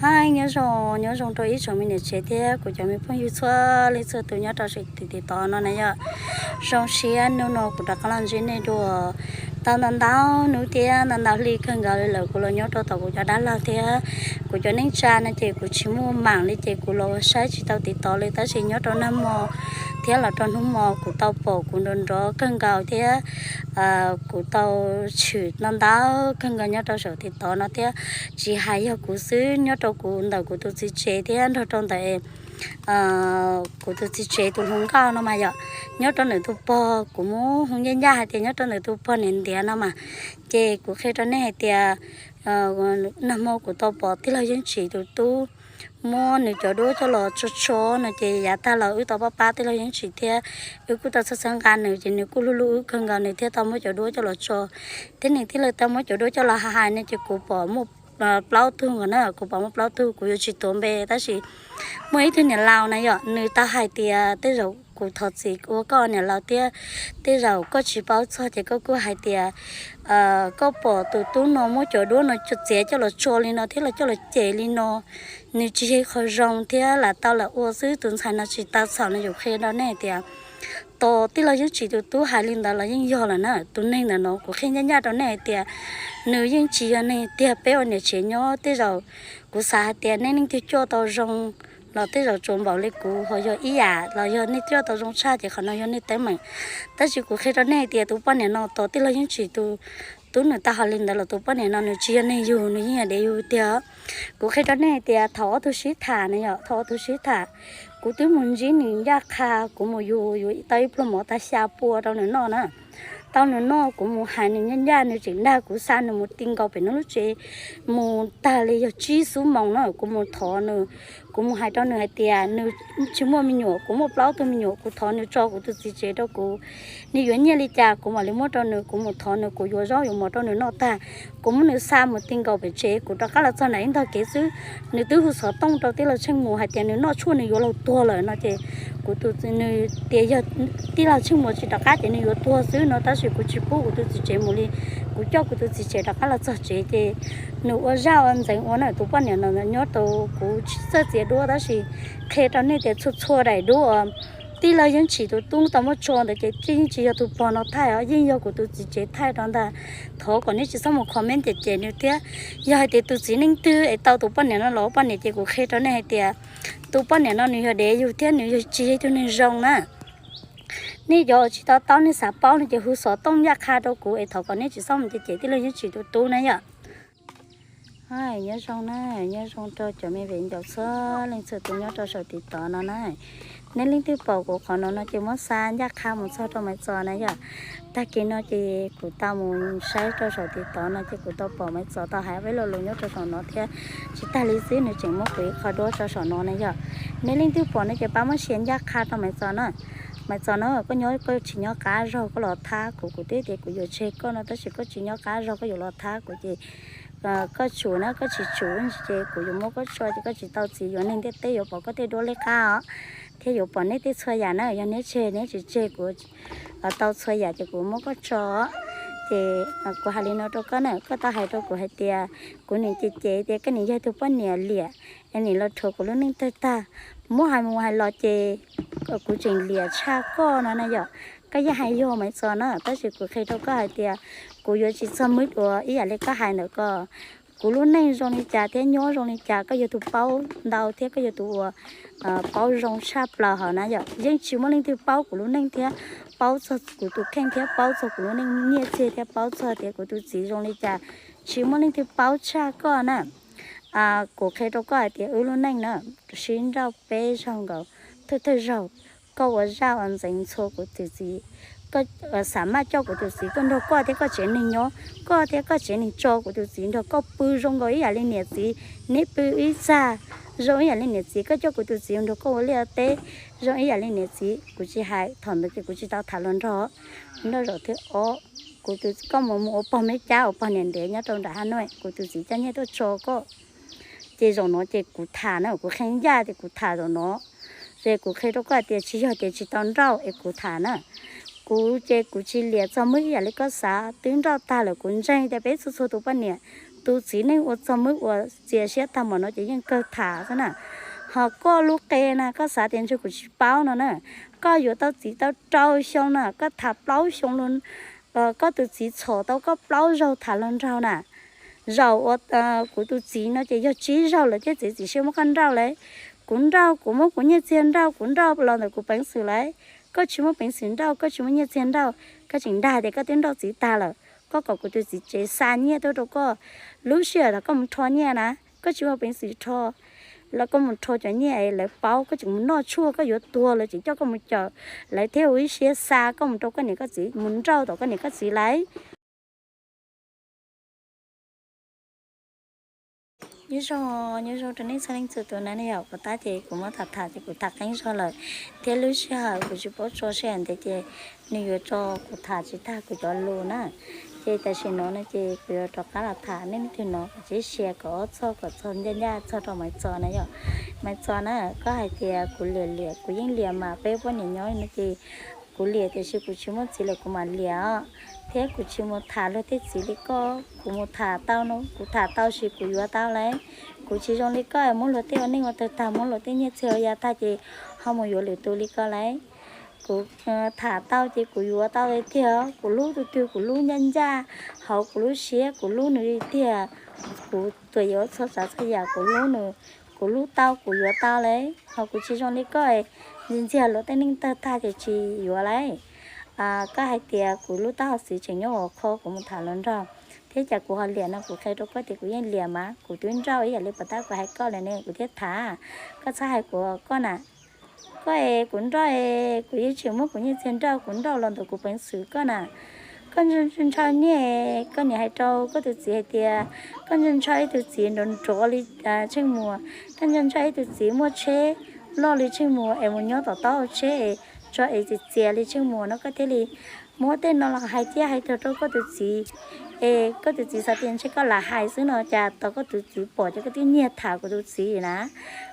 Hi, nyob zoo, nyob zoo rau ib tsoom me niam tsev thiab kuv cov me phooj ywg txhua leej txhua tus nyob rau saum tiv tiv tov no na yom. Zoo siab hnub no kuv rov qab los ntsib nej dua. Tau ntau ntau hnub thiab ntau ntau hli kawg nkaus li lawm kuv los nyob rau tom kuv cov dab laug thiab kuv cov neej tsa no ces kuv tsis muaj mam li ces kuv los saib tsis tau tiv tov li, tab sis nyob rau nag hmo thiab los rau hnub hmo kuv tau pom kuv nrov nrov kawg nkaus thiab kuv tau tshwm ntau ntau kawg nkaus nyob rau saum tiv tov no thiab. Tsis hais yog kuv xwb, nyob rau kuv ntawm kuv tus txiv tsev thiab nrog rau ntawm kuv tus txiv tsev tus hluas nkauj no mas yom, nyob rau ntawm tus pog, kuv muab hu ncaj ncaj hais tias nyob rau ntawm tus pog niam ntiav no mas, ces kuv qhia rau nej hais tias nag hmo kuv tau pom tij laug Yeej Tsim tus tub muab nws cov duab coj los tso tso no ces yav tag los wb tau pab pab tij laug Yeej Tsim thiab wb kuj tau txhawb txhawb nqa nws ces nws kuj hlub hlub wb kawg nkaus, nws thiaj tau muab cov duab coj los tso. Thiab nws thiaj li tau muab cov duab coj los hais hais no ces kuv pom muaj plaub tug nkaus na, kuv pom muaj plaub tug, kuv yuav tsis tuav npe tab sis muaj ib tug niam laus na yom, nws tau hais tias tej zaum kuv thov txim ua koj niam laus thiab, tej zaum koj tsis paub txog ces koj kuj hais tias koj pom tus tub no muab cov duab no txiav coj los tso li no thiab los coj los cem li no, nws tsis yog qhov zoo thiab lam tau lam ua xwb, tus ntxhais no tsis tau txhaum no. Yuav qhia rau nej hais tias tos tij laug Yeej Tsim tus tub hais li ntawd los yeej yog lawm na. Tus neeg ntawm no kuv qhia ncaj ncaj rau nej hais tias nws yeej tsis yog neeg tiag, peb ua niam tsev nyob tej zaum kuv xav hais tias nej leej twg coj tau zoo los tej zaum tsuas npaum li kuv, ho yog ib yam los yog nej coj tau zoo tshaj ces qhov no yog nej teeb meem. Tab sis kuv qhia rau nej hais tias tus poj niam no tos tij laug Yeej Tsim tus tub nws tau hais li ntawd los tus poj niam no nws tsis yog neeg yug, nws yeej yog dev yug tiag. Kuv qhia rau nej hais tias thaum ob tug sib tham na yom, thaum ob tug sib tham, kuv twb mus ntsib nws ncaj qha, kuv mus yug yus tau ib pluag mov tag xya pua rau nws noj na. Tau nws noj kuv mus hais nws ncaj ncaj, nws tseem dag kuv xa nws mus ti nkaus pem nws lub tsev mus tag li yog tsib xuab moos na. Kuv mus thov nws, kuv mus hais rau nws hais tias nws tsis muaj me nyuam, kuv muaj plaub tug me nyuam, kuv thov nws tso kuv tus txiv tsev rau kuv, nws yuav nyiaj li cas kuv mam li muab rau nws. Kuv mus thov nws, kuv yuav zaub yuav mov rau nws noj tag, kuv muab nws xa mus ti nkaus pem tsev, kuv rov qab los txog nram ib ntog kev xwb, nws twb hu xov tooj rau tij laug Tsheej Muas hais tias nws noj tshuaj nws yuav laus tuag lawm no ces kuv tus, nws tias yog tij laug Tsheej Muas tsis rov qab ces nws yuav tuag xwb no, tab sis kuv tsis pub kuv tus txiv tsev mus li, kuv coj kuv tus txiv tsev rov qab los txog tsev ces nws ua zaj ua ntxeev ua na. Tus poj niam no nyob rau kuv tsis txawj txiav duab tab sis qhia rau nej tias txhua txhua daim duab uas tij laug Yeej Tsim tus tub tau muab tso ntawd ces yeej tsis yog tus pog no thaij os, yeej yog kuv tus txiv tsev thaij rau ntag. Thov kom nej tsis txhob mus comment cem cem nws thiab. Yog hais tias tus txiv neej twg es tau tus poj niam no los ua poj niam ces kuv qhia rau nej hais tias tus poj niam no nws yog dev yug thiab nws yog tsis yog ib tug neeg zoo na. Nej cov uas tsis to taub nej xav paub no ces hu xov tooj ncaj qha rau kuv es thov kom nej tsis txhob mus cem cem tij laug Yeej Tsim tus tub na yom. Nyob zoo na, nyob zoo rau cov me viv ncaus txhua leej txhua tus nyob rau saum tiv tov no na. Nej leej twg pom kuv qhov no no ces muab xa ncaj qha mus txog rau Maiv Txos na yom. Tag kis no ces kuv tau mus saib rau saum tiv tov no ces kuv tau pom Maiv Txos tau hais peb lo lus nyob rau saum no thiab. Tsis tag li xwb nws tseem muab kuv ib qho duab rau saum no na yom. Nej leej twg pom no ces pab muab share ncaj qha rau Maiv Txos na. Maiv Txos na, koj nyob koj tsis nyob qab zog koj los thab kuv, kuv twb tias kuv yuav tseg koj no tab sis koj tsis nyob qab zog koj yuav los thab kuv ces koj tsum na, koj tsis tsum ces kuv yuav muab koj tso ces koj tsis tau txiv, yuav neeg ntiaj teb yuav pom koj tej duab liab qab os, thiab yuav pom neb tej txhua yam na. Yog neb tseg neb tsis tseg kuv tau txhua yam ces kuv muab koj tso. Ces kuv hais li no rau koj na, koj tau hais rau kuv hais tias kuv nim cem cem tias koj nim yog tus poj niam liam, nim los rhuav kuv lub neej tawg tag. Muab hais mus hais los ces kuv tseem liam tshaj koj no na yom. Koj yeej hais yog Maiv Txos na, tab sis kuv qhia rau koj hais tias kuv yuav tsis txog mub dua ib yam li koj hais ntawm ko. Kuv lub neej zoo li cas thiab nyob zoo li cas koj yog tus paub ntau thiab koj yog tus uas paub zoo tshaj plaws hauv na yom. Yeej tsis muaj leej twg paub kuv lub neej thiab paub txog kuv tus kheej thiab paub txog kuv lub neej nyiaj txiag thiab paub txog tias kuv tus txiv zoo li cas, tsis muaj leej twg paub tshaj koj na. Kuv qhia rau koj hais tias wb lub neej na, sib nrauj peb zaug nkaus, thawj thawj zaug koj ua zaj ua ntxeev ntxhua kuv tus txiv, koj xav maj coj kuv tus txiv tuaj nrog koj thiab koj tsev neeg nyob, koj thiab koj tsev neeg tso kuv tus txiv nrog koj pw zoo nkaus ib yam li niam txiv, neb pw ib txaj zoo ib yam li niam txiv, koj coj kuv tus txiv nrog koj ua liaj teb zoo ib yam li niam txiv. Kuv tsis hais, thaum ntawd ces kuv tsis tau tham los nrog. Nrog zaum thib ob, kuv tus, koj mus mus ua pog me cab ua pog niam ntev nyob rau nram Hav Nuaj, kuv tus txiv coj nyiaj tuaj tso koj. Ces zaum no ces kuv tham na, kuv qhia ncaj tias kuv tham zaum no. Ces kuv qhia rau koj hais tias tsis yog tias tsis tau nrauj es kuv tham na. Kuv ces kuv tsis liam txog mub ib yam li koj xav, twb nrauj tag lawm. Kuv ntseeg tias peb txhua txhua tus poj niam Tus txiv neej ua txog muab ua txias siab tag npaum no ces yeej kawg tham xwb na. Ho koj lub qe na, koj xav tias ntshe kuv tsis paub no na. Koj yuav tau txiv tau rau xyoo na, koj tham plaub xyoo, koj tus txiv txhom tau koj plaub zaug tham hluas nraug na. Zaum uas kuv tus txiv no ces yog tsib zaug lawm thiab txiv txim siab muab koj nrauj lawm. Kuv nrauj, kuv muab kuv nyiaj txiag nrauj, kuv nrauj los ntawm kuv peev xwm lawm. Koj tsis muaj peev xwm nrauj, koj tsis muaj nyiaj txiag nrauj, koj tseem dag tias koj twb nrauj txiv tag lawm. Koj kom kuv tus txiv tsev xa nyiaj tuaj rau koj. Lub sij hawm thaum koj mus rho nyiaj na, koj tsis muaj peev xwm rho, los koj mus rho cov nyiaj es lawv paub koj tseem mus noj tshuaj, koj yuav tuag lawv tseem coj koj mus cawm, lawv thiaj ua ib siab xa koj mus rau koj niam koj txiv, mus nrauj tom koj niam koj txiv lawm. Nyob zoo, nyob zoo rau nej txhua leej txhua tus na, nej yog puas tab ces kuv muab tham tham ces kuv tham qeeb zog lawm, thiab lub sij hawm kuv tsis paub tso sij hawm ntev ces nws yuav tso kuv tham tsis tag kuv cov lus na. Ces tam sim no no ces kuv yuav rov qab los tham nej leej twg no kom tsis sia kom ob txog kom txog ncaj ncaj txog rau Maiv Txos na yom. Maiv Txos na, koj hais tias kuv liam liam, kuv yeej liam mas peb poj niam nyob no ces kuv liam tiam sis kuv tsis muaj txiv lawm kuv mam liam os. Thiab kuv tsis mus tham luag tej txiv li koj, kuv mus tham tau no kuv tham tau sis kuv yuav tau lawm. Kuv tsis zoo li koj muab luag tej ua neej ua tawg tag, muab luag tej nyiaj txiag ua ya tag ces ho mus yuav lwm tus li koj lawm. Kuv tham tau ces kuv yuav tau li tiag, kuv hlub tus twg kuv hlub ncaj ncaj, hauv kuv lub siab kuv hlub nws li tiag. Kuv txawm yuav txhua tsav txhua yam kuv hlub nws, kuv hlub tau kuv yuav tau lawm. Ho kuv tsis zoo li koj, ntxias luag tej neej tawg tag ces tsis yuav lawm. Koj hais tias kuv lub taub hau txiv tseem nyob ua qho kuv mus tham hluas nraug, thiab cas kuv ho liam no, kuv qhia rau koj tias kuv yeej liam mas, kuv twb nrauj ib yam li puas tab kuv hais koj lawm ne kuv thiaj tham. Koj txhob hais kuv koj na. Koj es kuv nrauj es kuv yeej tseem muab kuv nyiaj txiag nrauj, kuv nrauj los ntawm kuv peev xwm koj na. Koj ntshaw nyiaj, koj niam hais rau koj tus txiv hais tias koj ntshaw ntshaw ib tug txiv nrov nrov li Tsheej Muas, koj ntshaw ntshaw ib tug txiv muaj tsheb loj li Tsheej Muas es mus nyob tom taub hau tsheb es tso es txias txias li Tsheej Muas no koj thiaj li muab tej no los hais thiab hais tag rau koj tus txiv. Es koj tus txiv xav tias ntshe koj lam hais xwb no cas thaum koj tus txiv pom ces koj twb nyiag tham kuv tus txiv na.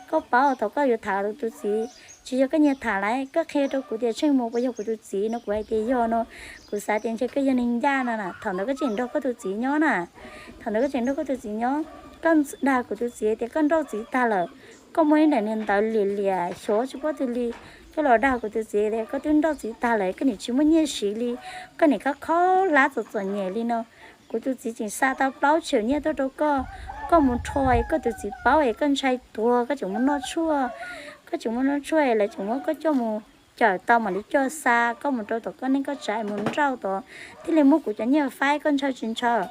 Koj paub thaum koj yuav tham kuv tus txiv, tsis yog koj nyiag tham lawm, koj qhia rau kuv tias Tsheej Muas puas yog kuv tus txiv no, kuv hais tias yog no, kuv xav tias ntshe koj yog neeg ncaj no na, thaum ntawd koj tseem nrog koj tus txiv nyob na. Thaum ntawd koj tseem nrog koj tus txiv nyob, koj dag kuv tus txiv tias koj nrauj txiv tag lawm, koj muaj ib daim niag ntawv liam liam xyov tsis paub twg li, koj los dag kuv tus txiv tias koj twb nrauj txiv tag lawm, koj niam tsis muaj nyiaj siv li, koj niam khob khob hlab txom txom nyem li no. Kuv tus txiv tseem xa tau plaub tsheem nyiaj tuaj rau koj, koj mus rho es koj tus txiv paub es koj ntshai tuag, koj tseem mus noj tshuaj, koj tseem mus noj tshuaj es lawv tseem muab koj coj mus cawm tau mam li coj xa koj mus rau tom koj neej koj tsav mus nrauj tod, thiaj li muab kuv cov nyiaj faib, koj ntshaw tsis ntshaw?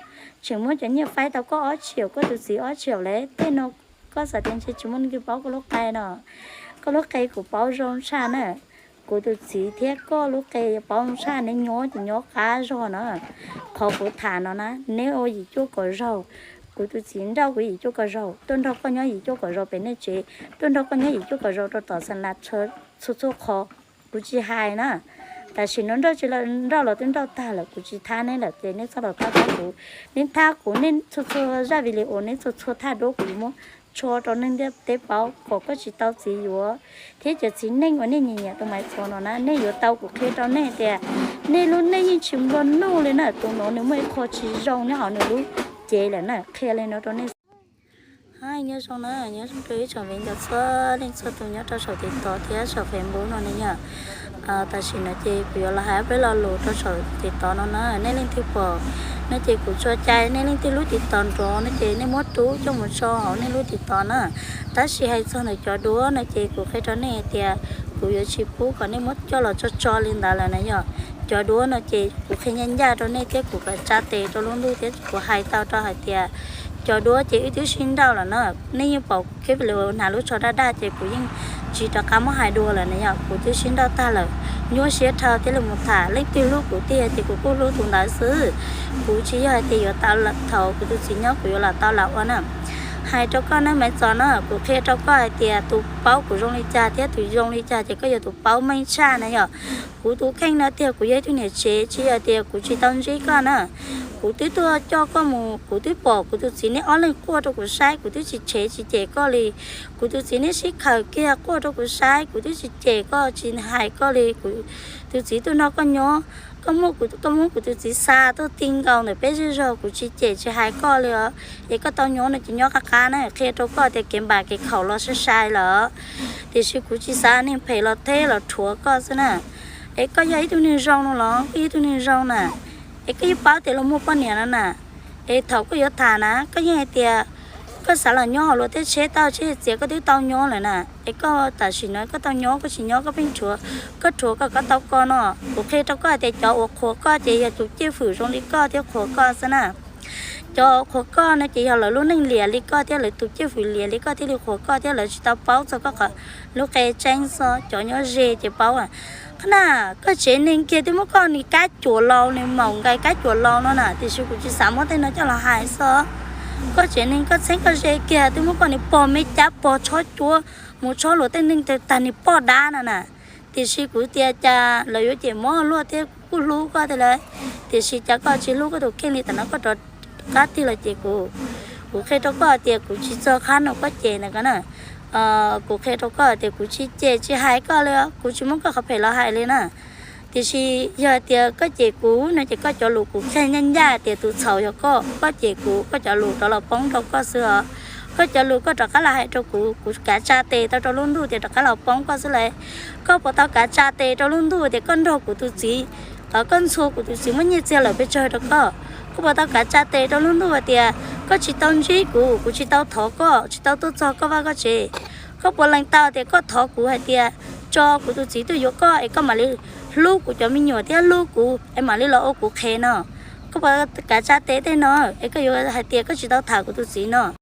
Tseem muab cov nyiaj faib tau koj ob tsheem, koj tus txiv ob tsheem lawm, tej no koj xav tias ntshe tsis muaj leej twg paub koj lub qe no. Koj lub qe kuv paub zoo tshaj na. Kuv tus txiv thiab koj lub qe paub zoo tshaj, neb nyob ces nyob qab zog na. Qhov kuv tham no na, neb ua yim cuaj kaum zaug, kuv tus txiv nrauj kuv yim cuaj kaum zaug, tuaj nrog koj nyob yim cuaj kaum zaug pem nej tsev, tuaj nrog koj nyob yim cuaj kaum zaug rau tom Xeem Las txhua txhua qhov. Kuv tsis hais na, tam sim no nrauj tsis nrauj los twb nrauj tag lawm, kuv tsis thab neb lawm ces neb txhob los thab kuv. Neb thab kuv, nej txhua txhua zaj video, neb txhua txhua thaj duab kuv yuav muab tso rau neeg ntiaj teb paub kom koj tsis tau txiv yuav. Thiab cov txiv neej uas nej nyiam nyiam tus Maiv Txos no na, nej yuav tau kuv qhia rau nej tias nej lub neej yeej tsis nplua nuj li na. Tus no nws muaj ib qho tsis zoo nyob hauv nws lub cev lawm na, qhia li no rau nej. Nyob zoo na, nyob zoo rau ib tsoom viv ncaus txhua leej txhua tus nyob rau saum TikTok thiab saum Facebook no ne yom. Tam sim no ces kuv yuav los hais ob peb lo lus rau saum TikTok no na, nej leej twg pom no ces kuv tsuas cai nej leej twg lub TikTok nrov no ces nej muab rub coj mus tso hauv nej lub TikTok na. Tab sis hais txog ntawm cov duab no ces kuv qhia rau nej tias kuv yuav tsis pub kom nej muab coj los tso tso li ntawd lawm na yom. Cov duab no ces kuv qhia ncaj ncaj rau nej thiab kuv kom tsa tes rau lub ntuj thiab kuv hais tau rau hais tias cov duab ces wb twb sib nrauj lawm na. Nej yeej pom kiag li hnav lub tsho daj daj ces kuv yeej tsis rov qab muab hais dua lawm na yom. Kuv twb sib nrauj tag lawm, nyuaj siab dhau thiaj li mus tham, leej twg hlub kuv tiag ces kuv kuj hlub tus ntawd xwb. Kuv tsis yog hais tias yuav tau thaum kuv tus txiv nyob kuv yuav lam tau lam ua na. Hais rau koj na Maiv Txos na, kuv qhia rau koj hais tias tus paub kuv zoo li cas thiab tus zoo li cas ces koj yog tus paub meej tshaj na yom. Kuv tus kheej no tiag, kuv yog ib tug niam tsev, tsis yog tias kuv tsis tau ntsib koj na. Kuv twb tuaj coj koj mus, kuv twb pom kuv tus txiv neb ob leeg quaj rau kuv saib, kuv twb tsis tshev tsis cem koj li. Kuv tus txiv neb sib khaws kiag quaj rau kuv saib, kuv twb tsis cem koj tsis hais koj li. Kuv tus txiv tuaj nrog koj nyob, Koj muab kuv tus txiv xa tuaj ti nkaus ntawm peb zej zog, kuv tsis cem tsis hais koj li os. Es koj tau nyob no ces nyob qab qab na, qhia rau koj tias kev npam kev khaum los sai sai lawm. Tiam sis kuv tsis xav neeg phem los theb los rhuav koj xwb na. Es koj yog ib tug neeg zoo no los koj yog ib tug neeg zoo na, es koj yeej paub tias luag muaj poj niam no na. Es thaum koj yuav tham na koj yeej hais tias koj xav los nyob hauv luag tej tsheb tau tsheb txias, koj twb tau nyob lawm na. Es koj tam sim no koj tau nyob, koj tsis nyob koj pheej rhuav, koj rhuav koj kom tau ko no. Kuv qhia rau koj hais tias cov uas qhuas koj ces yog tus cwj fwm zoo li koj thiaj qhuas koj xwb na. Cov qhuas koj no ces yog lawv lub neej liam li koj thiab lawv tus cwj fwm liam li koj thiaj li qhuas koj thiab lawv tsis tau paub txog koj qhov lub qe tseeb xwb, cov nyob ze ces paub. Qhov na, koj tsev neeg kiag twb muab koj ni kab cuam laus, ni maum nqaim kab cuam laus no na, tiam sis kuv tsis xav muab tej no coj los hais xwb. Koj tsev neeg koj txheeb koj ze kiag twb muab koj ni pog me cab pog tshob cuab, mus tshob luag tej neeg tag ni poj dab no na. Tiam sis kuv tias cas lawv yuav cem mob luaj thiab kuv kuj hlub koj thiab lawm, tiam sis cas koj tsis hlub koj tus kheej li tam no koj rov qab tig los cem kuv. Kuv qhia rau koj tias kuv tsis txog qhab no koj cem ntawm ko na. Kuv qhia rau koj tias kuv tsis cem tsis hais koj li, kuv tsis muab koj qhov phem los hais li na. Tiam sis yog tias koj cem kuv no ces koj cov lus kuv qhia ncaj ncaj tias tus txhaum yog koj, koj cem kuv koj cov lus rov los poob rau koj xwb os. Koj cov lus koj rov qab los hais rau kuv, kuv kav tsa tes tau rau lub ntuj tias rov qab los poob koj xwb lawm. Koj puas tau kav tsa tes rau lub ntuj tias koj nrog kuv tus txiv, koj ntxhua kuv tus txiv muab nyiaj txiag lawm pes tsawg rau koj? Koj puas tau kav tsa tes rau lub ntuj hais tias koj tsis tau ntsib kuv, kuv tsis tau thov koj, tsis tau tuaj txog koj vaj koj tsev? Koj puas lees tau tias koj thov kuv hais tias tso kuv tus txiv tuaj yuav koj es koj mam li hlub kuv cov me nyuam thiab hlub kuv es mam li los ua kuv qhev no? Koj puas kav tsa tes tej no es koj yuav hais tias koj tsis tau tham kuv tus txiv no?